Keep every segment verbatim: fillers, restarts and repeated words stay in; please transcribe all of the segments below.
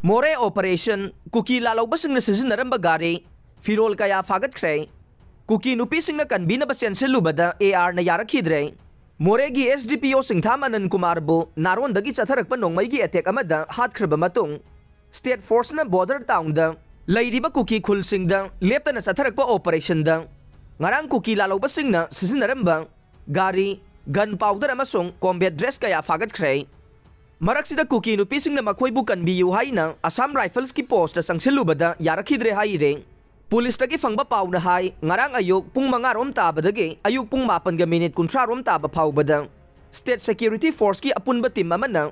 ꯃꯣꯔꯦ ꯑꯣꯄꯔꯦꯁꯟ, ꯀꯨꯀꯤ ꯂꯥꯜꯍꯧꯕꯁꯤꯡꯅ ꯁꯤꯖꯤꯟꯅꯔꯝꯕ ꯒꯥꯔꯤ, ꯐꯤꯔꯣꯜ ꯀꯌꯥ ꯐꯥꯒꯠꯈ꯭ꯔꯦ꯫ ꯀꯨꯀꯤ ꯅꯨꯄꯤꯁꯤꯡꯅ ꯀꯟꯕꯤꯅꯕ ꯆꯦꯟꯁꯤꯜꯂꯨꯕꯗ ꯑꯦ ꯑꯥꯔꯅ ꯌꯥꯔꯛꯈꯤꯗ꯭ꯔꯦ꯫ ꯃꯣꯔꯦꯒꯤ ꯑꯦꯁ ꯗꯤ ꯄꯤ ꯑꯣ ꯁꯤꯡꯊꯥꯝ ꯑꯅꯟ ꯀꯨꯃꯥꯔꯕꯨ ꯅꯥꯔꯣꯟꯗꯒꯤ ꯆꯠꯊꯔꯛꯄ ꯅꯣꯡꯃꯩꯒꯤ ꯑꯦꯇꯦꯛ ꯑꯃꯗ ꯍꯥꯠꯈ꯭ꯔꯕ ꯃꯇꯨꯡ, ꯁ꯭ꯇꯦꯠ ꯐꯣꯔꯁꯅ ꯕꯣꯔꯗꯔ ꯇꯥꯎꯟꯗ ꯂꯩꯔꯤꯕ ꯀꯨꯀꯤ ꯈꯨꯜꯁꯤꯡꯗ ꯂꯦꯞꯇꯅ ꯆꯠꯊꯔꯛꯄ ꯑꯣꯄꯔꯦꯁꯟꯗ ꯉꯔꯥꯡ ꯀꯨꯀꯤ ꯂꯥꯜꯍꯧꯕꯁꯤꯡꯅ ꯁꯤꯖꯤꯟꯅꯔꯝꯕ ꯒꯥꯔꯤ, ꯒꯟ ꯄꯥꯎꯗꯔ ꯑꯃꯁꯨꯡ ꯀꯣꯝꯕꯦꯠ ꯗ꯭ꯔꯦꯁ ꯀꯌꯥ ꯐꯥꯒꯠꯈ꯭ꯔꯦ꯫ ꯃꯔꯛꯁꯤꯗ ꯀꯨꯀꯤ ꯅꯨꯄꯤꯁꯤꯡꯅ ꯃꯈꯣꯏꯕꯨ ꯀꯟꯕꯤꯌꯨ ꯍꯥꯏꯅ ꯑꯁꯥꯝ ꯔꯥꯏꯐꯜꯁꯀꯤ ꯄꯣꯁꯇ ꯆꯪꯁꯤꯜꯂꯨꯕꯗ ꯌꯥꯔꯛꯈꯤꯗ꯭ꯔꯦ ꯍꯥꯏꯔꯦ꯫ ꯄꯨꯂꯤꯁꯇꯒꯤ ꯐꯪꯕ ꯄꯥꯎꯅ ꯍꯥꯏ, ꯉꯔꯥꯡ ꯑꯌꯨꯛ ꯄꯨꯡ ꯃꯉꯥ ꯔꯣꯝ ꯇꯥꯕꯗꯒꯤ ꯑꯌꯨꯛ ꯄꯨꯡ ꯃꯥꯄꯟꯒ ꯃꯤꯅꯤꯠ ꯀꯨꯟꯊ꯭ꯔꯥ ꯔꯣꯝ ꯇꯥꯕ ꯐꯥꯎꯕꯗ ꯁ꯭ꯇꯦꯠ ꯁꯦꯀ꯭ꯌꯨꯔꯤꯇꯤ ꯐꯣꯔꯁꯀꯤ ꯑꯄꯨꯟꯕ ꯇꯤꯝ ꯑꯃꯅ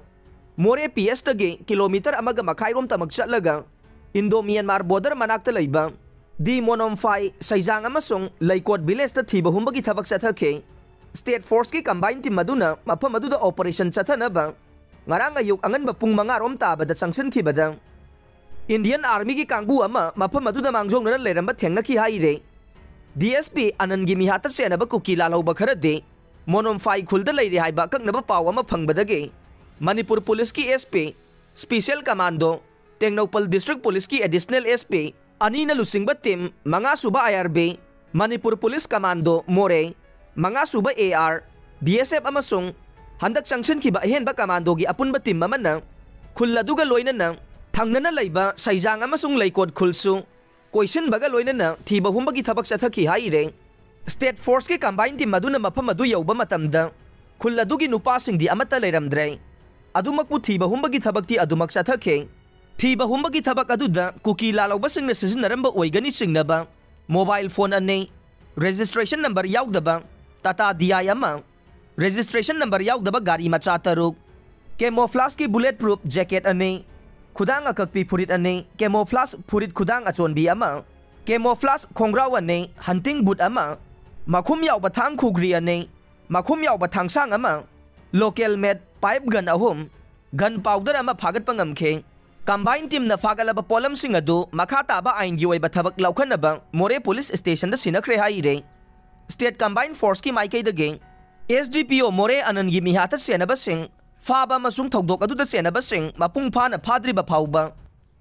ꯃꯣꯔꯦ ꯄꯤ ꯑꯦꯁꯇꯒꯤ ꯀꯤꯂꯣꯃꯤꯇꯔ ꯑꯃꯒ ꯃꯈꯥꯏ ꯔꯣꯝ ꯇꯃꯛ ꯆꯠꯂꯒ ꯏꯟꯗꯣ ꯃ꯭ꯌꯥꯟꯃꯥꯔ ꯕꯣꯔꯗꯔ ꯃꯅꯥꯛꯇ ꯂꯩꯕ ꯗꯤ ꯃꯣꯅꯣꯝꯐꯥꯏ, ꯁꯩꯖꯥꯡ ꯑꯃꯁꯨꯡ ꯂꯩꯀꯣꯠ ꯚꯤꯂꯦꯖꯇ ꯊꯤꯕ ꯍꯨꯝꯕꯒꯤ ꯊꯕꯛ ꯆꯠꯊꯈꯤ꯫ ꯁ꯭ꯇꯦꯠ ꯐꯣꯔꯁꯀꯤ ꯀꯝꯕꯥꯏꯟ ꯇꯤꯝ ꯑꯗꯨꯅ ꯃꯐꯝ ꯑꯗꯨꯗ ꯑꯣꯄꯔꯦꯁꯟ ꯆꯠꯊꯅꯕ ꯉꯔꯥꯡ ꯑꯌꯨꯛ ꯑꯉꯟꯕ ꯄꯨꯡ ꯃꯉꯥ ꯔꯣꯝ ꯇꯥꯕꯗ ꯆꯪꯁꯤꯟꯈꯤꯕꯗ ꯏꯟꯗꯤꯌꯟ ꯑꯥꯔꯃꯤꯒꯤ ꯀꯥꯡꯕꯨ ꯑꯃ ꯃꯐꯝ ꯑꯗꯨꯗ ꯃꯥꯡꯖꯧꯅꯅ ꯂꯩꯔꯝꯕ ꯊꯦꯡꯅꯈꯤ ꯍꯥꯏꯔꯦ꯫ ꯗꯤ ꯑꯦꯁ ꯄꯤ ꯑꯅꯟꯒꯤ ꯃꯤꯍꯥꯠꯇ ꯆꯦꯟꯅꯕ ꯀꯨꯀꯤ ꯂꯥꯜꯍꯧꯕ ꯈꯔꯗꯤ ꯃꯣꯅꯣꯝꯐꯥꯏ ꯈꯨꯜꯗ ꯂꯩꯔꯦ ꯍꯥꯏꯕ ꯑꯀꯛꯅꯕ ꯄꯥꯎ ꯑꯃ ꯐꯪꯕꯗꯒꯤ ꯃꯅꯤꯄꯨꯔ ꯄꯨꯂꯤꯁꯀꯤ S P, special commando, Tengnoupal district ꯄꯨꯂꯤꯁꯀꯤ ꯑꯦꯗꯤꯁꯅꯦꯜ ꯑꯦꯁ ꯄꯤ ꯑꯅꯤꯅ ꯂꯨꯆꯤꯡꯕ ꯇꯤꯝ ꯃꯉꯥ ꯁꯨꯕ I R B, Manipur police commando Moreh, ꯃꯉꯥ ꯁꯨꯕ A R, B S F ꯑꯃꯁꯨꯡ ꯍꯟꯗꯛ ꯆꯪꯁꯤꯟꯈꯤꯕ ꯑꯍꯦꯟꯕ ꯀꯃꯥꯟꯗꯣꯒꯤ ꯑꯄꯨꯟꯕ ꯇꯤꯝ ꯑꯃꯅ ꯈꯨꯜ ꯑꯗꯨꯒ ꯂꯣꯏꯅꯅ ꯊꯪꯅꯅ ꯂꯩꯕ ꯁꯩꯖꯥꯡ ꯑꯃꯁꯨꯡ ꯂꯩꯀꯣꯠ ꯈꯨꯜꯁꯨ ꯀꯣꯏꯁꯤꯟꯕꯒ ꯂꯣꯏꯅꯅ ꯊꯤꯕ ꯍꯨꯝꯕꯒꯤ ꯊꯕꯛ ꯆꯠꯊꯈꯤ ꯍꯥꯏꯔꯦ꯫ ꯁ꯭ꯇꯦꯠ ꯐꯣꯔꯁꯀꯤ ꯀꯝꯕꯥꯏꯟ ꯇꯤꯝ ꯑꯗꯨꯅ ꯃꯐꯝ ꯑꯗꯨ ꯌꯧꯕ ꯃꯇꯝꯗ ꯈꯨꯜ ꯑꯗꯨꯒꯤ ꯅꯨꯄꯥꯁꯤꯡꯗꯤ ꯑꯃꯠꯇ ꯂꯩꯔꯝꯗ꯭ꯔꯦ꯫ ꯑꯗꯨꯃꯛꯄꯨ ꯊꯤꯕ ꯍꯨꯝꯕꯒꯤ ꯊꯕꯛꯇꯤ ꯑꯗꯨꯃꯛ ꯆꯠꯊꯈꯤ꯫ ꯊꯤꯕ ꯍꯨꯝꯕꯒꯤ ꯊꯕꯛ ꯑꯗꯨꯗ ꯀꯨꯀꯤ ꯂꯥꯜꯍꯧꯕꯁꯤꯡꯅ ꯁꯤꯖꯤꯟꯅꯔꯝꯕ ꯑꯣꯏꯒꯅꯤ ꯆꯤꯡꯅꯕ ꯃꯣꯕꯥꯏꯜ ꯐꯣꯟ ꯑꯅꯤ, ꯔꯦꯖꯤꯁꯇ꯭ꯔꯦꯁꯟ ꯅꯝꯕꯔ ꯌꯥꯎꯗꯕ ꯇꯥꯇꯥ ꯗꯤ ꯑꯥꯏ ꯑꯃ, ꯔꯦꯖꯤꯁꯇ꯭ꯔꯦꯁꯟ ꯅꯝꯕꯔ ꯌꯥꯎꯗꯕ ꯒꯥꯔꯤ ꯃꯆꯥ ꯇꯔꯨꯛ, ꯀꯦꯃꯣꯐ꯭ꯂꯥꯖꯀꯤ ꯕꯨꯂꯦꯠ ꯄ꯭ꯔꯨꯐ ꯖꯦꯀꯦꯠ ꯑꯅꯤ, ꯈꯨꯗꯥꯡ ꯑꯀꯛꯄꯤ ꯐꯨꯔꯤꯠ ꯑꯅꯤ, ꯀꯦꯃꯣꯐ꯭ꯂꯥꯖ ꯐꯨꯔꯤꯠ ꯈꯨꯗꯥꯡ ꯑꯆꯣꯟꯕꯤ ꯑꯃ, ꯀꯦꯃꯣꯐ꯭ꯂꯥꯖ ꯈꯣꯡꯒ꯭ꯔꯥꯎ ꯑꯅꯤ, ꯍꯟꯇꯤꯡ ꯕꯨꯠ ꯑꯃ, ꯃꯈꯨꯝ ꯌꯥꯎꯕ ꯊꯥꯡ ꯈꯨꯒ꯭ꯔꯤ ꯑꯅꯤ, ꯃꯈꯨꯝ ꯌꯥꯎꯕ ꯊꯥꯡꯁꯥꯡ ꯑꯃ, ꯂꯣꯀꯦꯜ ꯃꯦꯗ ꯄꯥꯏꯞ ꯒꯟ ꯑꯍꯨꯝ, ꯒꯟ ꯄꯥꯎꯗꯔ ꯑꯃ ꯐꯥꯒꯠꯄ ꯉꯝꯈꯤ꯫ ꯀꯝꯕꯥꯏꯟ ꯇꯤꯝꯅ ꯐꯥꯒꯠꯂꯕ ꯄꯣꯠꯂꯝꯁꯤꯡ ꯑꯗꯨ ꯃꯈꯥ ꯇꯥꯕ ꯑꯥꯏꯟꯒꯤ ꯑꯣꯏꯕ ꯊꯕꯛ ꯂꯧꯈꯠꯅꯕ ꯃꯣꯔꯦ ꯄꯨꯂꯤꯁ ꯁ꯭ꯇꯦꯁꯟꯗ ꯁꯤꯟꯅꯈ꯭ꯔꯦ ꯍꯥꯏꯔꯦ꯫ ꯁ꯭ꯇꯦꯠ ꯀꯝꯕꯥꯏꯟ ꯐꯣꯔꯁꯀꯤ ꯃꯥꯏꯀꯩꯗꯒꯤ ꯑꯦꯁ ꯗꯤ ꯄꯤ ꯑꯣ ꯃꯣꯔꯦ ꯑꯅꯟꯒꯤ ꯃꯤꯍꯥꯠꯇ ꯆꯦꯟꯅꯕꯁꯤꯡ ꯐꯥꯕ ꯑꯃꯁꯨꯡ ꯊꯧꯗꯣꯛ ꯑꯗꯨꯗ ꯆꯦꯟꯅꯕꯁꯤꯡ ꯃꯄꯨꯡ ꯐꯥꯅ ꯐꯥꯗ꯭ꯔꯤꯕ ꯐꯥꯎꯕ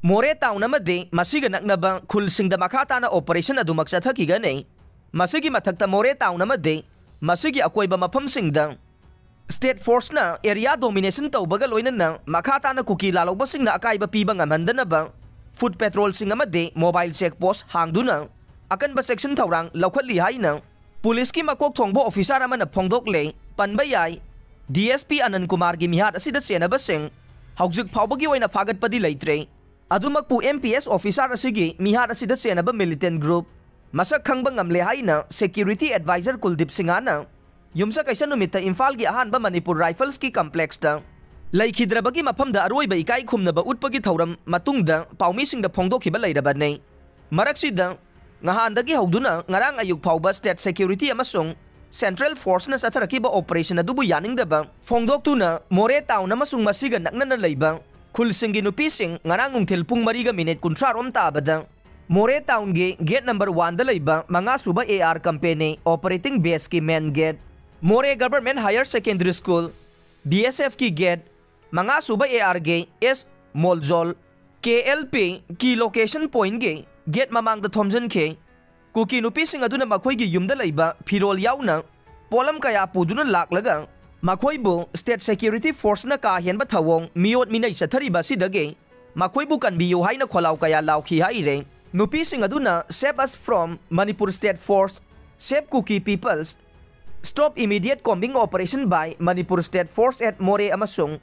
ꯃꯣꯔꯦ ꯇꯥꯎꯟ ꯑꯃꯗꯤ ꯃꯁꯤꯒ ꯅꯛꯅꯕ ꯈꯨꯜꯁꯤꯡꯗ ꯃꯈꯥ ꯇꯥꯅ ꯑꯣꯄꯔꯦꯁꯟ ꯑꯗꯨꯃꯛ ꯆꯠꯊꯈꯤꯒꯅꯤ꯫ ꯃꯁꯤꯒꯤ ꯃꯊꯛꯇ ꯃꯣꯔꯦ ꯇꯥꯎꯟ ꯑꯃꯗꯤ ꯃꯁꯤꯒꯤ ꯑꯀꯣꯏꯕ ꯃꯐꯝꯁꯤꯡꯗ ꯁ꯭ꯇꯦꯠ ꯐꯣꯔꯁꯅ ꯑꯦꯔꯤꯌꯥ ꯗꯣꯃꯤꯅꯦꯁꯟ ꯇꯧꯕꯒ ꯂꯣꯏꯅꯅ ꯃꯈꯥ ꯇꯥꯅ ꯀꯨꯀꯤ ꯂꯥꯜꯍꯧꯕꯁꯤꯡꯅ ꯑꯀꯥꯏꯕ ꯄꯤꯕ ꯉꯝꯍꯟꯗꯅꯕ ꯐꯨꯠ ꯄꯦꯇ꯭ꯔꯣꯜꯁꯤꯡ ꯑꯃꯗꯤ ꯃꯣꯕꯥꯏꯜ ꯆꯦꯛ ꯄꯣꯁ ꯍꯥꯡꯗꯨꯅ ꯑꯀꯟꯕ ꯆꯦꯛꯁꯤꯟ ꯊꯧꯔꯥꯡ ꯂꯧꯈꯠꯂꯤ ꯍꯥꯏꯅ ꯄꯨꯂꯤꯁꯀꯤ ꯃꯀꯣꯛ ꯊꯣꯡꯕ ꯑꯣꯐꯤꯁꯥꯔ ꯑꯃꯅ ꯐꯣꯡꯗꯣꯛꯂꯦ꯫ ꯄꯟꯕ ꯌꯥꯏ, ꯗꯤ ꯑꯦꯁ ꯄꯤ ꯑꯅꯟ ꯀꯨꯃꯥꯔꯒꯤ ꯃꯤꯍꯥꯠ ꯑꯁꯤꯗ ꯆꯦꯟꯅꯕꯁꯤꯡ ꯍꯧꯖꯤꯛ ꯐꯥꯎꯕꯒꯤ ꯑꯣꯏꯅ ꯐꯥꯒꯠꯄꯗꯤ ꯂꯩꯇ꯭ꯔꯦ꯫ ꯑꯗꯨꯃꯛꯄꯨ ꯑꯦꯝ ꯄꯤ ꯑꯦꯁ ꯑꯣꯐꯤꯁꯥꯔ ꯑꯁꯤꯒꯤ ꯃꯤꯍꯥꯠ ꯑꯁꯤꯗ ꯆꯦꯟꯅꯕ ꯃꯤꯂꯤꯇꯦꯟ ꯒ꯭ꯔꯨꯞ ꯃꯁꯛ ꯈꯪꯕ ꯉꯝꯂꯦ ꯍꯥꯏꯅ ꯁꯦꯀ꯭ꯌꯨꯔꯤꯇꯤ ꯑꯦꯗꯚꯥꯏꯖꯔ ꯀꯨꯜꯗꯤꯞ ꯁꯤꯡꯍꯅ ꯌꯨꯝꯁꯀꯩꯁ ꯅꯨꯃꯤꯠꯇ ꯏꯝꯐꯥꯜꯒꯤ ꯑꯍꯥꯟꯕ ꯃꯅꯤꯄꯨꯔ ꯔꯥꯏꯐꯜꯁꯀꯤ ꯀꯝꯄ꯭ꯂꯦꯛꯁꯇ ꯂꯩꯈꯤꯗ꯭ꯔꯕꯒꯤ ꯃꯐꯝꯗ ꯑꯔꯣꯏꯕ ꯏꯀꯥꯏ ꯈꯨꯝꯅꯕ ꯎꯠꯄꯒꯤ ꯊꯧꯔꯝ ꯃꯇꯨꯡꯗ ꯄꯥꯎꯃꯤꯁꯤꯡꯗ ꯐꯣꯡꯗꯣꯛꯈꯤꯕ ꯂꯩꯔꯕꯅꯤ꯫ ꯃꯔꯛꯁꯤꯗ, ꯉꯍꯥꯟꯗꯒꯤ ꯍꯧꯗꯨꯅ ꯉꯔꯥꯡ ꯑꯌꯨꯛ ꯐꯥꯎꯕ ꯁ꯭ꯇꯦꯠ ꯁꯦꯀ꯭ꯌꯨꯔꯤꯇꯤ ꯑꯃꯁꯨꯡ ꯁꯦꯟꯇ꯭ꯔꯦꯜ ꯐꯣꯔꯁꯅ ꯆꯠꯊꯔꯛꯈꯤꯕ ꯑꯣꯄꯔꯦꯁꯟ ꯑꯗꯨꯕꯨ ꯌꯥꯅꯤꯡꯗꯕ ꯐꯣꯡꯗꯣꯛꯇꯨꯅ ꯃꯣꯔꯦ ꯇꯥꯎꯟ ꯑꯃꯁꯨꯡ ꯃꯁꯤꯒ ꯅꯛꯅꯅ ꯂꯩꯕ ꯈꯨꯜꯁꯤꯡꯒꯤ ꯅꯨꯄꯤꯁꯤꯡ ꯉꯔꯥꯡ ꯅꯨꯡꯊꯤꯜ ꯄꯨꯡ ꯃꯔꯤꯒ ꯃꯤꯅꯤꯠ ꯀꯨꯟꯊ꯭ꯔꯥ ꯔꯣꯝ ꯇꯥꯕꯗ ꯃꯣꯔꯦ ꯇꯥꯎꯟꯒꯤ ꯒꯦꯠ ꯅꯝꯕꯔ ꯋꯥꯟꯗ ꯂꯩꯕ ꯃꯉꯥ ꯁꯨꯕ ꯑꯦ ꯑꯥꯔ ꯀꯝꯄꯦꯅꯤ ꯑꯣꯄꯔꯦꯇꯤꯡ ꯕꯦꯁꯀꯤ main gate, Moreh government higher secondary school, B S ꯑꯦꯐꯀꯤ ꯒꯦꯠ, ꯃꯉꯥ ꯁꯨꯕ ꯑꯦ ꯑꯥꯔꯒꯤ ꯑꯦꯁ ꯃꯣꯜꯖꯣꯜ, ꯀꯦ ꯑꯦꯜ ꯄꯤ ꯀꯤ ꯂꯣꯀꯦꯁꯟ ꯄꯣꯏꯟꯠꯀꯤ ꯒꯦꯠ ꯃꯃꯥꯡꯗ ꯊꯣꯝꯖꯤꯟꯈꯤ꯫ ꯀꯨꯀꯤ ꯅꯨꯄꯤꯁꯤꯡ ꯑꯗꯨꯅ ꯃꯈꯣꯏꯒꯤ ꯌꯨꯝꯗ ꯂꯩꯕ ꯐꯤꯔꯣꯜ ꯌꯥꯎꯅ ꯄꯣꯠꯂꯝ ꯀꯌꯥ ꯄꯨꯗꯨꯅ ꯂꯥꯛꯂꯒ ꯃꯈꯣꯏꯕꯨ ꯁ꯭ꯇꯦꯠ ꯁꯦꯀ꯭ꯌꯨꯔꯤꯇꯤ ꯐꯣꯔꯁꯅ ꯀꯥ ꯍꯦꯟꯕ ꯊꯧꯑꯣꯡ ꯃꯤꯑꯣꯠ ꯃꯤꯅꯩ ꯆꯠꯊꯔꯤꯕ ꯑꯁꯤꯗꯒꯤ ꯃꯈꯣꯏꯕꯨ ꯀꯟꯕꯤꯌꯨ ꯍꯥꯏꯅ ꯈꯣꯜꯂꯥꯎ ꯀꯌꯥ ꯂꯥꯎꯈꯤ ꯍꯥꯏꯔꯦ꯫ ꯅꯨꯄꯤꯁꯤꯡ ꯑꯗꯨꯅ "Save us from Manipur State Force, Save Kuki Peoples, Stop Immediate Combing Operation by Manipur State Force at Moreh" ꯑꯃꯁꯨꯡ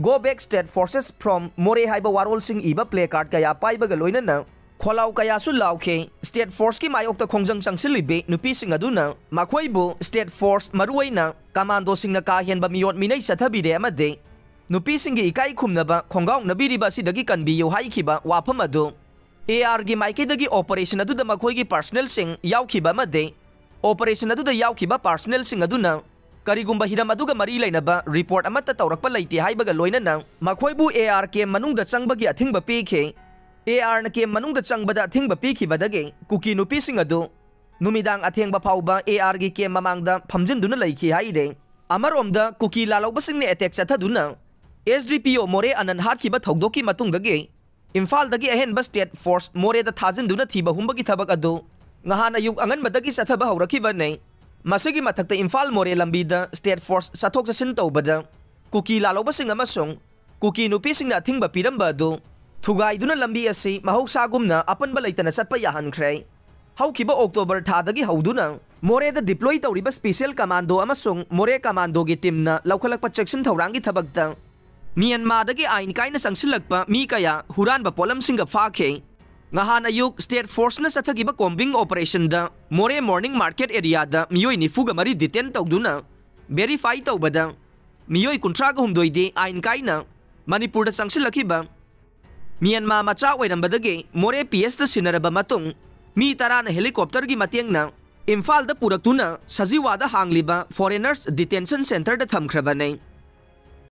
"Go Back State Forces from Moreh" ꯍꯥꯏꯕ ꯋꯥꯔꯣꯜꯁꯤꯡ ꯏꯕ ꯄ꯭ꯂꯦ ꯀꯥꯔꯗ ꯀꯌꯥ ꯄꯥꯏꯕꯒ ꯂꯣꯏꯅꯅ ꯈꯣꯜꯂꯥꯎ ꯀꯌꯥꯁꯨ ꯂꯥꯎꯈꯤ꯫ ꯁ꯭ꯇꯦꯠ ꯐꯣꯔꯁꯀꯤ ꯃꯥꯌꯣꯛꯇ ꯈꯣꯡꯖꯪ ꯆꯪꯁꯤꯜꯂꯤꯕꯤ ꯅꯨꯄꯤꯁꯤꯡ ꯑꯗꯨꯅ ꯃꯈꯣꯏꯕꯨ ꯁ꯭ꯇꯦꯠ ꯐꯣꯔꯁ, ꯃꯔꯨꯑꯣꯏꯅ ꯀꯃꯥꯟꯗꯣꯁꯤꯡꯅ ꯀꯥ ꯍꯦꯟꯕ ꯃꯤꯑꯣꯠ ꯃꯤꯅꯩ ꯆꯠꯊꯕꯤꯔꯦ ꯑꯃꯗꯤ ꯅꯨꯄꯤꯁꯤꯡꯒꯤ ꯏꯀꯥꯏ ꯈꯨꯝꯅꯕ ꯈꯣꯡꯒꯥꯎꯅꯕꯤꯔꯤꯕ ꯑꯁꯤꯗꯒꯤ ꯀꯟꯕꯤꯌꯨ ꯍꯥꯏꯈꯤꯕ ꯋꯥꯐꯝ ꯑꯗꯨ ꯑꯦ ꯑꯥꯔꯒꯤ ꯃꯥꯏꯀꯩꯗꯒꯤ ꯑꯣꯄꯔꯦꯁꯟ ꯑꯗꯨꯗ ꯃꯈꯣꯏꯒꯤ ꯄꯥꯔꯁꯅꯦꯜꯁꯤꯡ ꯌꯥꯎꯈꯤꯕ ꯑꯃꯗꯤ ꯑꯣꯄꯔꯦꯁꯟ ꯑꯗꯨꯗ ꯌꯥꯎꯈꯤꯕ ꯄꯥꯔꯁꯅꯦꯜꯁꯤꯡ ꯑꯗꯨꯅ ꯀꯔꯤꯒꯨꯝꯕ ꯍꯤꯔꯝ ꯑꯗꯨꯒ ꯃꯔꯤ ꯂꯩꯅꯕ ꯔꯤꯄꯣꯔꯠ ꯑꯃꯠꯇ ꯇꯧꯔꯛꯄ ꯂꯩꯇꯦ ꯍꯥꯏꯕꯒ ꯂꯣꯏꯅꯅ ꯃꯈꯣꯏꯕꯨ ꯑꯦ ꯑꯥꯔ ꯀꯦꯝ ꯃꯅꯨꯡꯗ ꯆꯪꯕꯒꯤ ꯑꯊꯤꯡꯕ ꯄꯤꯈꯤ꯫ ꯑꯦ ꯑꯥꯔꯅ ꯀꯦꯝ ꯃꯅꯨꯡꯗ ꯆꯪꯕꯗ ꯑꯊꯤꯡꯕ ꯄꯤꯈꯤꯕꯗꯒꯤ ꯀꯨꯀꯤ ꯅꯨꯄꯤꯁꯤꯡ ꯑꯗꯨ ꯅꯨꯃꯤꯗꯥꯡ ꯑꯊꯦꯡꯕ ꯐꯥꯎꯕ ꯑꯦ ꯑꯥꯔꯒꯤ ꯀꯦꯝ ꯃꯃꯥꯡꯗ ꯐꯝꯖꯤꯟꯗꯨꯅ ꯂꯩꯈꯤ ꯍꯥꯏꯔꯦ꯫ ꯑꯃꯔꯣꯝꯗ ꯀꯨꯀꯤ ꯂꯥꯜꯍꯧꯕꯁꯤꯡꯅ ꯑꯦꯇꯦꯛ ꯆꯠꯊꯗꯨꯅ ꯑꯦꯁ ꯗꯤ ꯄꯤ ꯑꯣ ꯃꯣꯔꯦ ꯑꯅꯟ ꯍꯥꯠꯈꯤꯕ ꯊꯧꯗꯣꯛꯀꯤ ꯃꯇꯨꯡꯗꯒꯤ ꯏꯝꯐꯥꯜꯗꯒꯤ ꯑꯍꯦꯟꯕ state force ꯃꯣꯔꯦꯗ ꯊꯥꯖꯤꯟꯗꯨꯅ ꯊꯤꯕ ꯍꯨꯝꯕꯒꯤ ꯊꯕꯛ ꯑꯗꯨ ꯉꯍꯥꯟ ꯑꯌꯨꯛ ꯑꯉꯟꯕꯗꯒꯤ ꯆꯠꯊꯕ ꯍꯧꯔꯛꯈꯤꯕꯅꯤ꯫ ꯃꯁꯤꯒꯤ ꯃꯊꯛꯇ ꯏꯝꯐꯥꯜ ꯃꯣꯔꯦ ꯂꯝꯕꯤꯗ state force ꯆꯠꯊꯣꯛ ꯆꯠꯁꯤꯟ ꯇꯧꯕꯗ ꯀꯨꯀꯤ ꯂꯥꯜꯍꯧꯕꯁꯤꯡ ꯑꯃꯁꯨꯡ ꯀꯨꯀꯤ ꯅꯨꯄꯤꯁꯤꯡꯅ ꯑꯊꯤꯡꯕ ꯄꯤꯔꯝꯕ ꯑꯗꯨ ꯊꯨꯒꯥꯏꯗꯨꯅ ꯂꯝꯕꯤ ꯑꯁꯤ ꯃꯍꯧꯁꯥꯒꯨꯝꯅ ꯑꯄꯟꯕ ꯂꯩꯇꯅ ꯆꯠꯄ ꯌꯥꯍꯟꯈ꯭ꯔꯦ꯫ ꯍꯧꯈꯤꯕ ꯑꯣꯛꯇꯣꯕꯔ ꯊꯥꯗꯒꯤ ꯍꯧꯗꯨꯅ ꯃꯣꯔꯦꯗ deploy ꯇꯧꯔꯤꯕ special commando ꯑꯃꯁꯨꯡ ꯃꯣꯔꯦ commandoꯒꯤ teamꯅ ꯂꯧꯈꯠꯂꯛꯄ ꯆꯦꯛꯁꯤꯟ ꯊꯧꯔꯥꯡꯒꯤ ꯊꯕꯛꯇ ꯃ꯭ꯌꯥꯟꯃꯥꯔꯗꯒꯤ ꯑꯥꯏꯟ ꯀꯥꯏꯅ ꯆꯪꯁꯤꯜꯂꯛꯄ ꯃꯤ ꯀꯌꯥ ꯍꯨꯔꯥꯟꯕ ꯄꯣꯠꯂꯝꯁꯤꯡꯒ ꯐꯥꯈꯤ꯫ ꯉꯍꯥꯟ ꯑꯌꯨꯛ state forceꯅ ꯆꯠꯊꯈꯤꯕ combing operationꯗ ꯃꯣꯔꯦ morning market areaꯗ ꯃꯤꯑꯣꯏ ꯅꯤꯐꯨꯒ ꯃꯔꯤ detain ꯇꯧꯗꯨꯅ verify ꯇꯧꯕꯗ ꯃꯤꯑꯣꯏ ꯀꯨꯟꯊ꯭ꯔꯥꯒ ꯍꯨꯝꯗꯣꯏꯗꯤ ꯑꯥꯏꯟ ꯀꯥꯏꯅ ꯃꯅꯤꯄꯨꯔꯗ ꯆꯪꯁꯤꯜꯂꯛꯈꯤꯕ ꯃ꯭ꯌꯥꯟꯃꯥꯔ ꯃꯆꯥ ꯑꯣꯏꯔꯝꯕꯗꯒꯤ ꯃꯣꯔꯦ PSꯇ ꯁꯤꯟꯅꯔꯕ ꯃꯇꯨꯡ ꯃꯤ ꯇꯔꯥꯅ helicopterꯒꯤ ꯃꯇꯦꯡꯅ ꯏꯝꯐꯥꯜꯗ ꯄꯨꯔꯛꯇꯨꯅ ꯁꯖꯤꯋꯥꯗ ꯍꯥꯡꯂꯤꯕ foreigners detention centreꯗ ꯊꯝꯈ꯭ꯔꯕꯅꯤ꯫